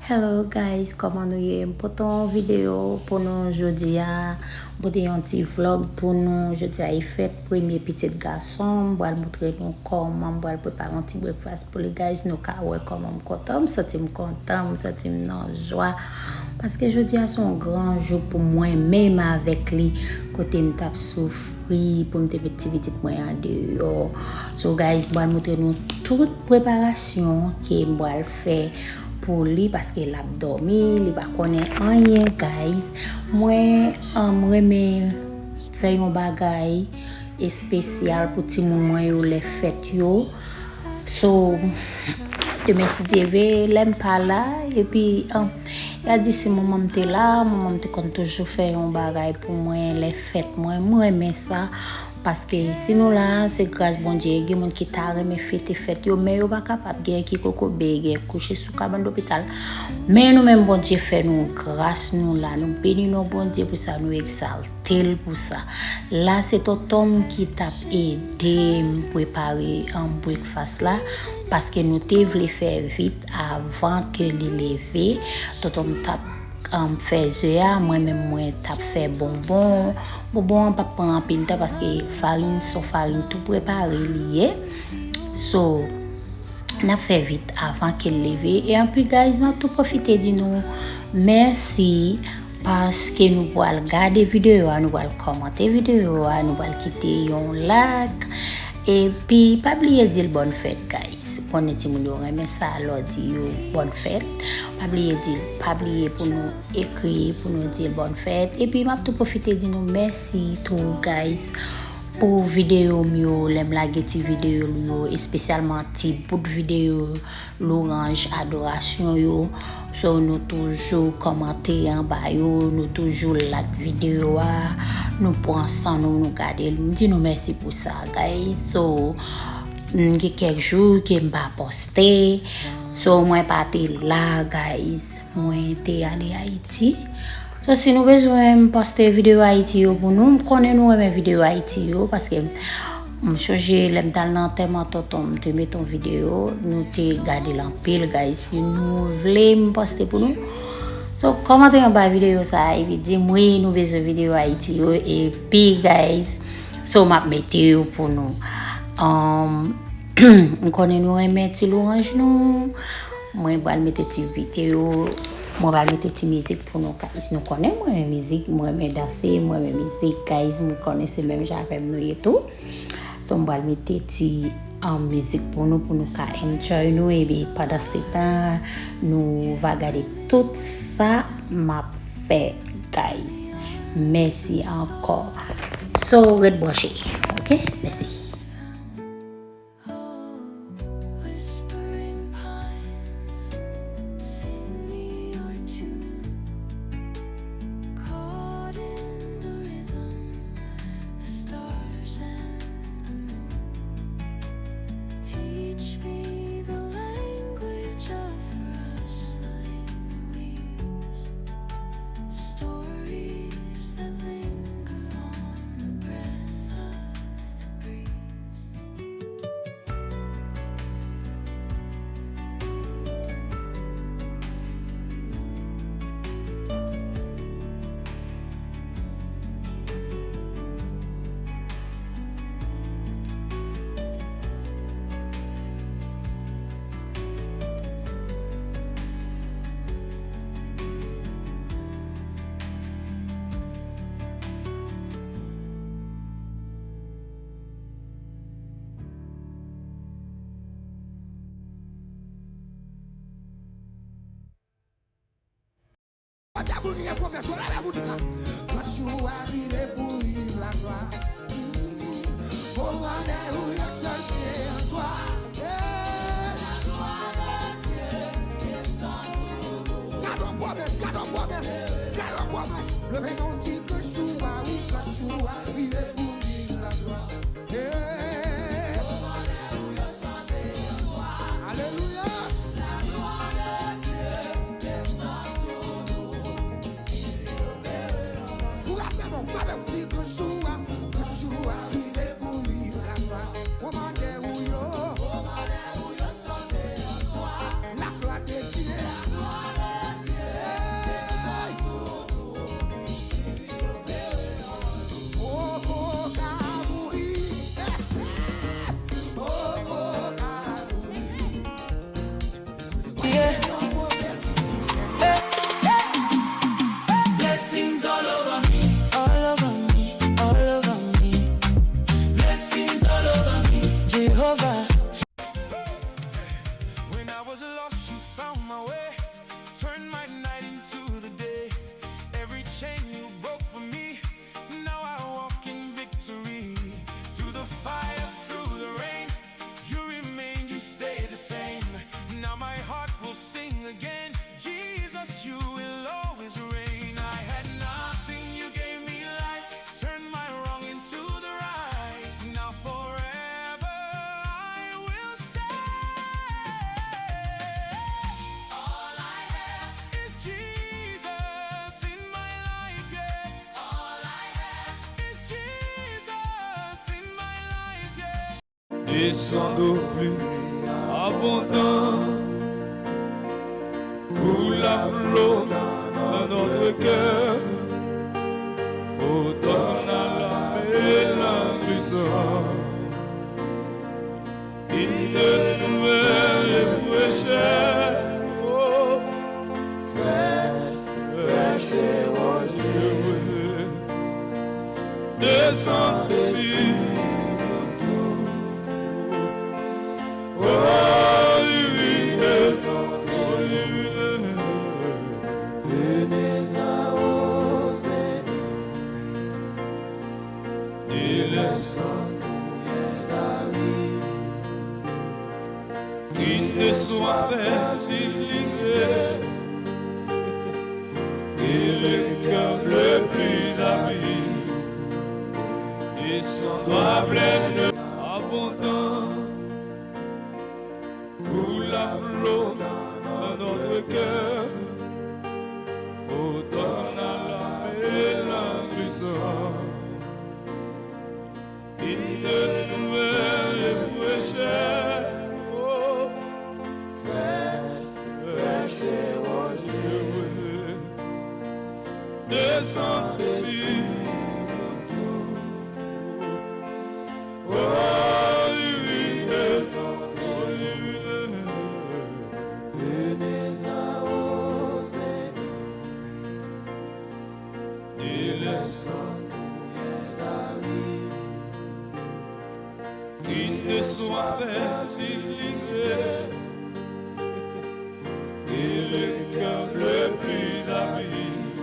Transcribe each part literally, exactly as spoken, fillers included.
Hello guys, kòman nou ye? M pote yon videyo pou nou jodi a. M pote yon ti vlog pou nou. Jodi a e fèt premye pitit gason m. M pral montre nou kòman m pral prepare yon ti breakfast pou li, guys. Nou ka wè kòman m kontan. M santi m kontan, m santi m nan jwa. Paske jodi a se yon gran jou pou mwen menm avèk li. Kote m t ap soufri pou m te met ti pitit mwen an deyò. So guys, m pral montre nou tout preparasyon ke m pral fè pou li, paske l ap dòmi, li pa konnen anyen, guys. Mwen, um, renmen fè yon bagay espesyal pou timoun mwen yo lè fèt yo. So, demen si Dye vle, lè m pa la, epi, um, y a di si manman m te la, manman m te konn toujou fè yon bagay pou mwen lè fèt mwen. Mwen renmen sa. Paske si nou la, se gras Bondye. Gen moun ki ta renmen fete fèt yo, men yo pa kapab. Gen ki kokobe, gen kouche sou kabann lopital. Men nou menm, Bondye fè nou gras, nou la. Nou beni non Bondye pou sa, nou egzalte l pou sa. La, se tonton m ki t ap ede m prepare, um, breakfast la, paske nou te vle fè vit avan ke li leve. Tonton m t ap um, fè ze a, mwen menm mwen t ap fè bonbon. Bonbon an p ap pran anpil tan paske farin, se yon farin tou prepare li ye. So, n ap fè vit avan ke l leve. E anpi, guys, m ap tou pwofite di nou mèsi paske nou pral gade videyo a, nou pral kòmante videyo a, nou pral kite yon like. Epi, pa bliye di l bòn fèt, guys. Ou konnen timoun yo renmen sa, lè w di yo bòn fèt. Pa bliye di l, pa bliye pou nou ekri, pou nou di l bòn fèt. Epi, m ap tou pwofite di nou mèsi tou, guys, pou videyo m yo, lè m lage ti videyo m yo, espesyalman ti bout videyo louwanj, adorasyon yo. So, nou toujou kòmante anba yo, nou toujou like videyo a, nou pran san nou, nou gade l. M di nou mèsi pou sa, guys. So, m gen kèk jou ke m pa poste. So, mwen pa te la, guys. Mwen te ale Ayiti. So, si nou bezwen m poste videyo Ayiti yo pou nou, m konnen nou renmen videyo Ayiti yo, paske m chonje lè m t al nan antèman tonton m, m te met yon videyo, nou te gade l anpil, guys. Si nou vle m poste pou nou, so, kòmante anba videyo sa a, epi di m, wi, nou bezwen videyo Ayiti yo, epi, guys, so, m ap mete yo pou nou. Um, m konnen nou renmen ti louwanj nou. Mwen pral mete ti videyo, mwen pral mete ti mizik pou nou, guys. Nou konnen mwen renmen mizik, mwen renmen danse, mwen renmen mizik, guys. Mwen konnen se menm jan avè m nou ye tou. So, mwen pral mete ti, um, mizik pou nou, pou nou ka enjoy nou. Epi pandan se tan, nou va gade tout sa m ap fè, guys. Mèsi ankò. So, ret branche. Ok? Mèsi. Oh, whispering pines, sing me your tune. Caught in the rhythm, the stars and the moon. Teach me the language of rustling leaves. Stories that linger on the breath of the breeze. Fòk moun ki gen pwomès yo leve pou di sa. Lòt jou a rive pou viv laglwa. Komandè ou yo chanje an jwa. Gade yon pwomès, gade yon pwomès, gade yon pwomès. Leve non di lòt jou a, wi, lòt jou a rive pou viv laglwa. Alelouya. Frape bon, frape bon. Di lòt jou a, lòt jou a rive pou viv laglwa. Komandè ou yo. Laglwa dechire. Descend au plus abondant pour la flot dans notre cœur. Ordonne à la mélange du sang une nouvelle fraîcheur. Oh, fraîche, fraîche et rosée. Descend sur nous tous. Oh, divine, oh, divine. Venez arroser nous. Délève sans nous la vie. Qui ne soit fertilisé et le cœur le plus avide et sans problème abondant pour la flot dans notre cœur. Ordonne à la mélange du sang une nouvelle fraîcheur, oh, fraîche, fraîche et rosée. Descend sur nous tous. Oh, divine, oh, divine. Venez arroser nous. Délève sans nous la vie. Qui ne soit fertilisé et le cœur le plus avide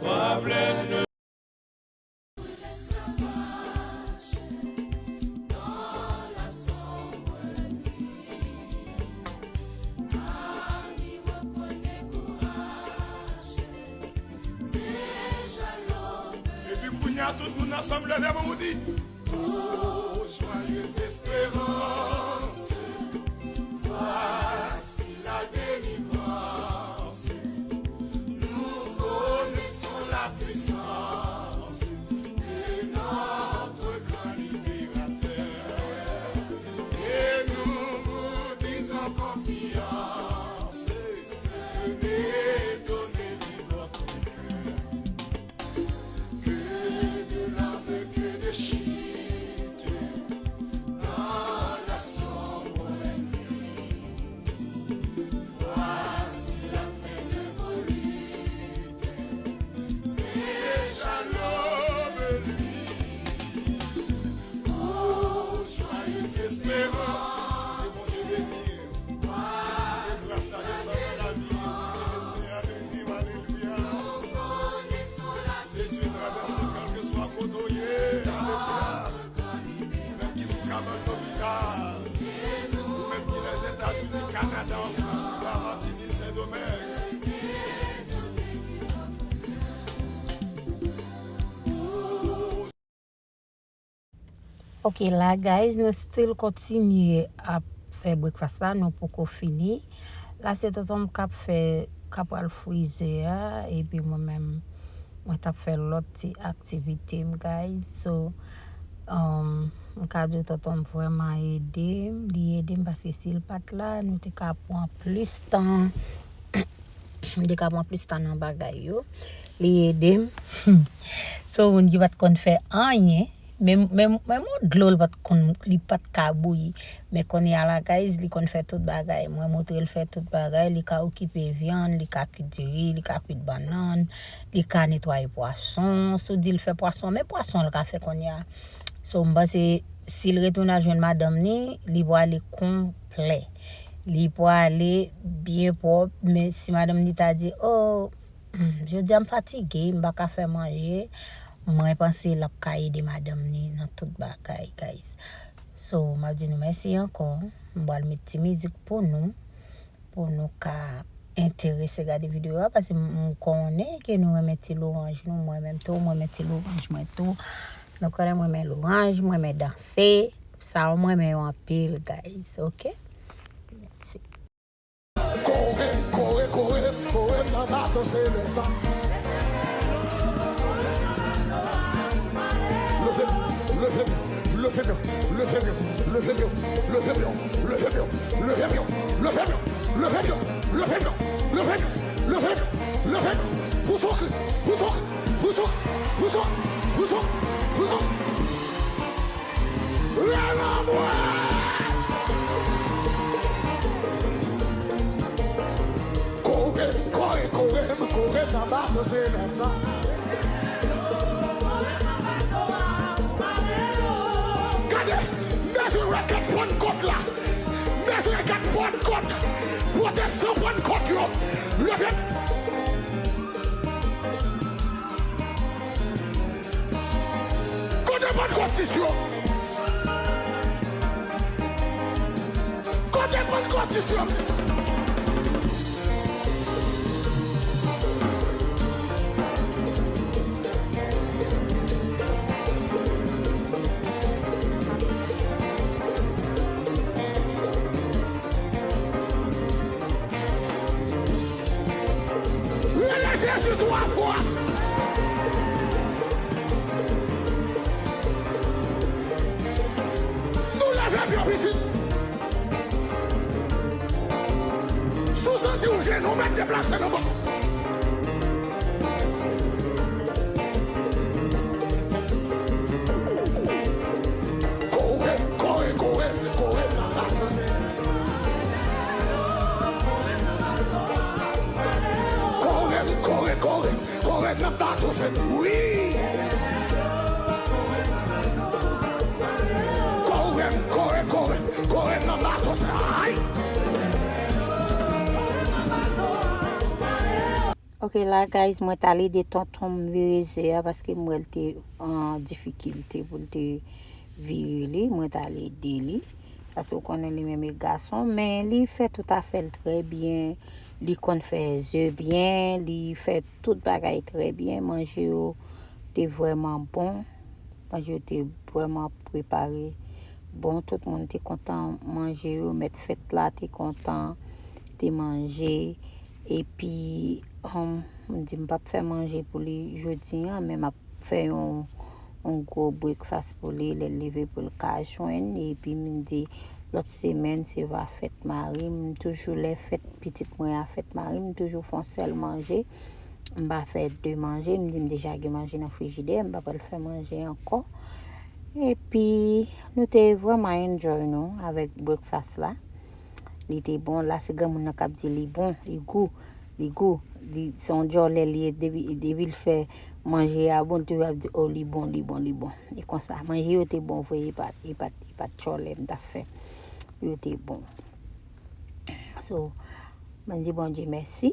soit plein de Epi kounye a, tout moun ansanm leve men w di, oh, joyeuse espérance, voici la délivrance. Nous connaissons la puissance de notre grand libérateur. Et nous vous disons confiance, venez donner vie votre cœur. Que de larmes, que de chutes dans la sombre nuit. Voici la fin de vos luttes, déjà l'aube luit. Oh, joyeuse espérance. Que Bondye beni. Ke gras la desann nan lavi. Ke Senyè beni w. Alelouya. Jezi travèse kèlkeswa kote w ye. Alelouya. Ou menm ki sou kabann lopital. Ou menm ki Lèzetazini, Kanada, Anfrans, Kiba, Matinik, Sendomeng. Ok, la, guys, nou still kontinye ap fè breakfast la, nou poko fini. La, se tonton m k ap fè, k ap pral frize a, epi mwen menm, mwen t ap fè lòt ti aktivite m, guys. So, um, m ka di w tonton m vrèman ede m, li ede m paske si l pa t la, nou te ka pran plis tan. M te ka pran plis tan nan bagay yo. Li ede m. Se yon moun ki pa t konn fè anyen. Men, men, men yon dlo li pa t konn, li pa t ka bouyi. Men kounye a la, guys, li konn fè tout bagay. Mwen montre l fè tout bagay. Li ka okipe vyann, li ka kwit diri, li ka kwit bannann, li ka netwaye pwason. Si w di l fè pwason, men pwason l ka fè kounye a. So, m panse, si l retounen al jwenn madanm ni, li prale konplè. Li prale byen pwòp, men si madanm ni ta di, "Oh, hmm, jodi a m fatige, m pa ka fè manje," mwen panse l ap ka ede madanm ni nan tout bagay, guys. So, m ap di nou mèsi ankò. M pral met ti mizik pou nou, pou nou ka enterese gade videyo a, paske m, m konnen ke nou renmen ti lwanj nou, mwen menm tou, mwen renmen ti lwanj mwen tou. Nou konnen mwen renmen lwanj, mwen renmen danse. Sa yo mwen renmen yo anpil, guys, ok? Mèsi. Kore, kore, kore, kore nan bato se lè sa. Leve, leve, leve. Leve pye w, leve pye w, leve pye w, leve pye w, leve pye w, leve pye w, leve pye w, leve pye w, leve pye w, leve pye w, leve pye w, leve pye w, leve pye w, leve pye w, leve pye w, leve pye w. Pouse w kri, pouse w kri, pouse w kri, pouse w kri, pouse w kri, pouse w kri. Lè lanmò! Kore m, kore, kore m, kore m nan bato se lè sa. Gade, mezire kat Pannkòt la. Mezire kat Pannkòt. Pwotestan Pannkòt yo. Leve. Kote Pannkòtis yo? Kote Pannkòtis yo? Rele Jezi twa fwa. Nou leve pye pitit. Si w santi w jennen, w mèt deplase nan bò. Kore, kore, kore, kore. Kore, kore, kore, kore nan bato se wi. Kore, kore, kore, kore nan bato se ay. Ok, la, guys, mwen t al ede tonton m vire ze a paske m wè l te an difikilte pou l te vire li. Mwen t al ede li. Paske w konnen li menm e gason, men li fè tout afè l trè byen. Li konn fè ze byen, li fè tout bagay trè byen. Manje yo te vrèman bon. Manje yo te vrèman prepare bon. Tout moun te kontan manje yo. Mèt fèt la te kontan te manje. Epi, um, m di m p ap fè manje pou li jodi a, men m ap fè yon, yon gwo breakfast pou li. Lè l leve pou l ka jwenn. Epi m di, lòt semèn, se va fèt mari m. Toujou lè fèt pitit mwen a, fèt mari m, toujou fè yon sèl manje. M pa fè de manje. M di m deja gen manje nan frijidè. M pa pral fè manje ankò. Epi, nou te vrèman enjoy nou avèk breakfast la. Li te bon. La, se granmoun nan k ap di li bon, li gou, li gou. Li, se yon djòlè li ye. Depi, depi l fè manje a bon, li toujou ap di, o, li bon, li bon, li bon. E konsa, manje yo te bon vre, e pa, e pa, e pa djòlè m t ap fè. Yo te bon. So, mwen di Bondye mèsi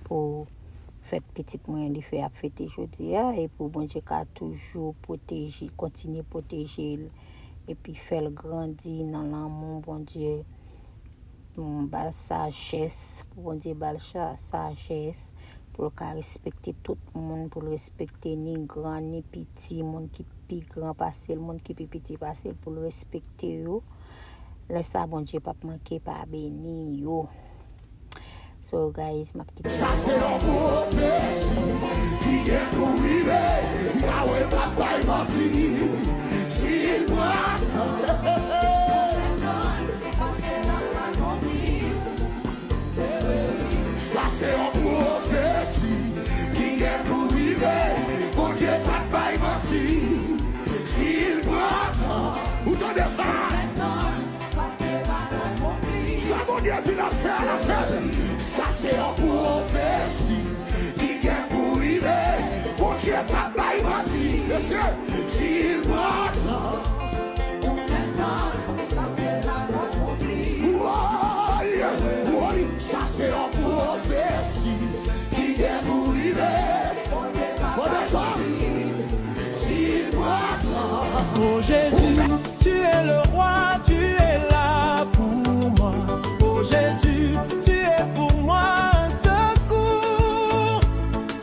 pou fèt pitit mwen li fè ap fete jodi a, e pou Bondye ka toujou pwoteje, kontinye pwoteje l, epi fè l grandi nan lanmou Bondye. Pou m ba l sajès, pou Bondye ba l cha-, sajès, pou l ka respekte tout moun, pou l respekte ni gran, ni piti, moun ki pi gran pase l, moun ki pi piti pase l, pou l respekte yo. Lè sa, Bondye p ap manke pa beni yo. So, guys, m ap kite nou. Sa se yon pwofesi ki gen pou rive. Yahweh p ap bay manti. Si l pran tan. Sa se yon pwofesi ki gen pou rive. Bondye pa t bay manti. Si l pran tan, ou tande sa? Sa Bondye di l ap fè a, l ap fè l. Sa se yon pwofesi ki gen pou rive. Bondye pa bay manti, mesye. Si l pran tan, ou mèt tann, paske l ap akonpli. Woy, woy, sa se yon pwofesi ki gen pou rive. Bondye pa bay manti, si l pran tan. Oh Jésus, tu es le roi, tu es là pour moi. Oh Jésus, tu es pour moi un secours.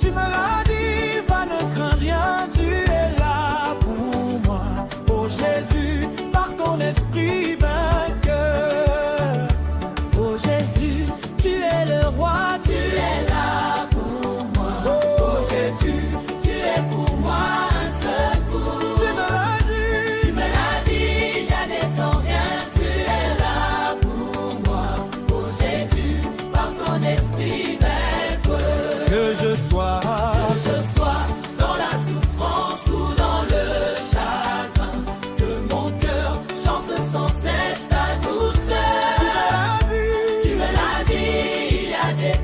Tu me l'as dit, va, ne crains rien, tu es là pour moi. Oh Jésus, par ton esprit vainqueur. Oh Jésus, tu es le roi, tu es là pour moi. Oh Jésus, tu es pour moi un secours. Tu me l'as dit, tu me l'as dit,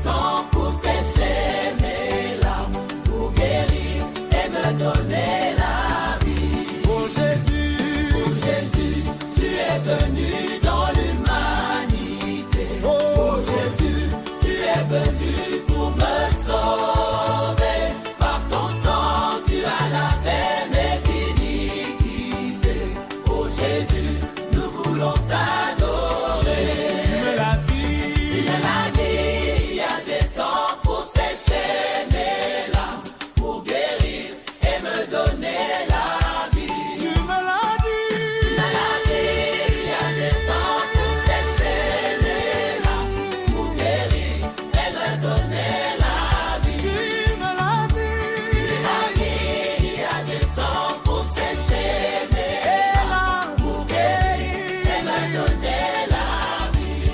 Temps pour sécher mes larmes, pour guérir et me donner la vie. Oh Jésus, oh Jésus, tu es venu dans l'humanité. Oh Jésus, tu es venu pour me sauver. Par ton sang, tu as lavé mes iniquités. Oh Jésus, nous voulons t'adorer. Tu es la vie. Tu es la vie. Il y a des temps pour sécher mes larmes, pour guérir et me donner la vie. Tu me l'as dit. Tu me l'as dit. Il y a des temps pour sécher mes larmes, pour guérir et me donner la vie. Tu me l'as dit. Tu me l'as dit. Il y a des temps pour sécher mes larmes, pour guérir et me donner la vie.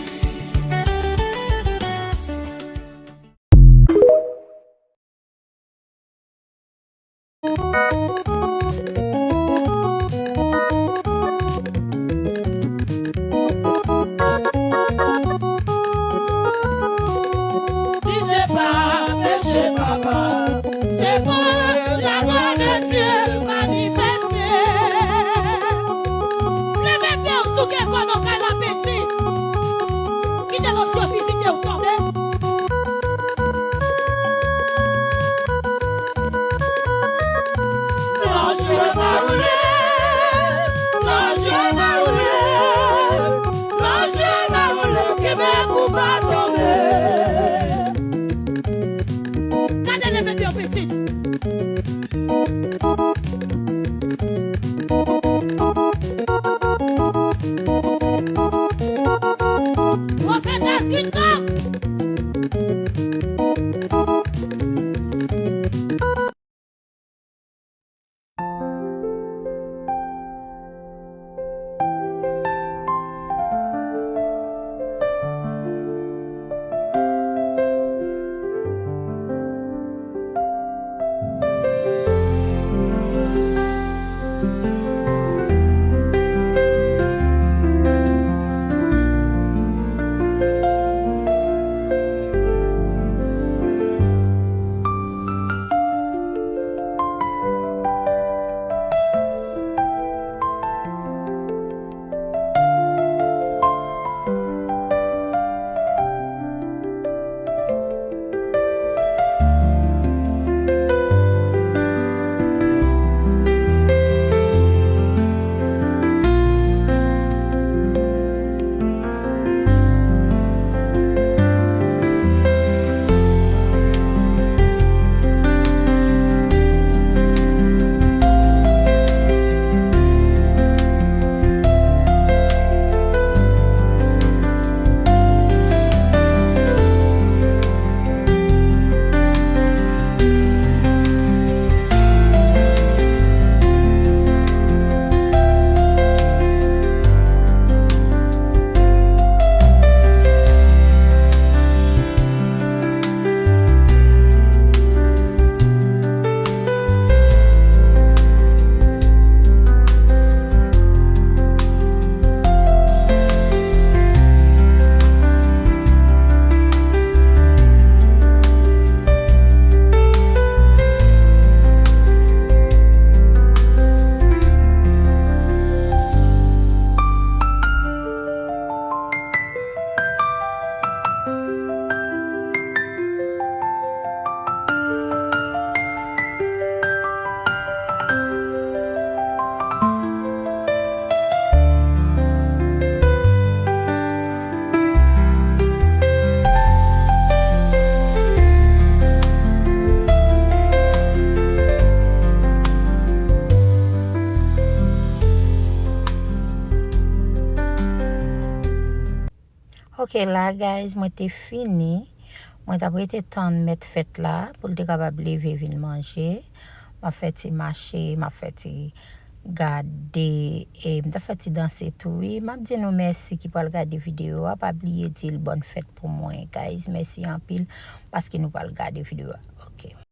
Si se pa peche, papa, se pou la gloire de Dieu manifeste. Leve pye w sou kè kò nou kay lapeti. Kite losyo vizite w tonbe. Lòche pa woule, lòche pa woule, lòche pa woule, kenbe pou pa tonbe. Gade leve pye w pitit. Pwofetès Victor. Ok, la, guys, mwen te fini. Mwen t ap rete tann mèt fèt la pou l te kapab leve vin manje. M ap fè ti mache, m ap fè ti gade, e m t ap fè ti danse tou, wi. M ap di nou mèsi ki pral gade videyo a. Pa bliye di l bòn fèt pou mwen, guys. Mèsi anpil paske nou pral gade videyo a. Ok.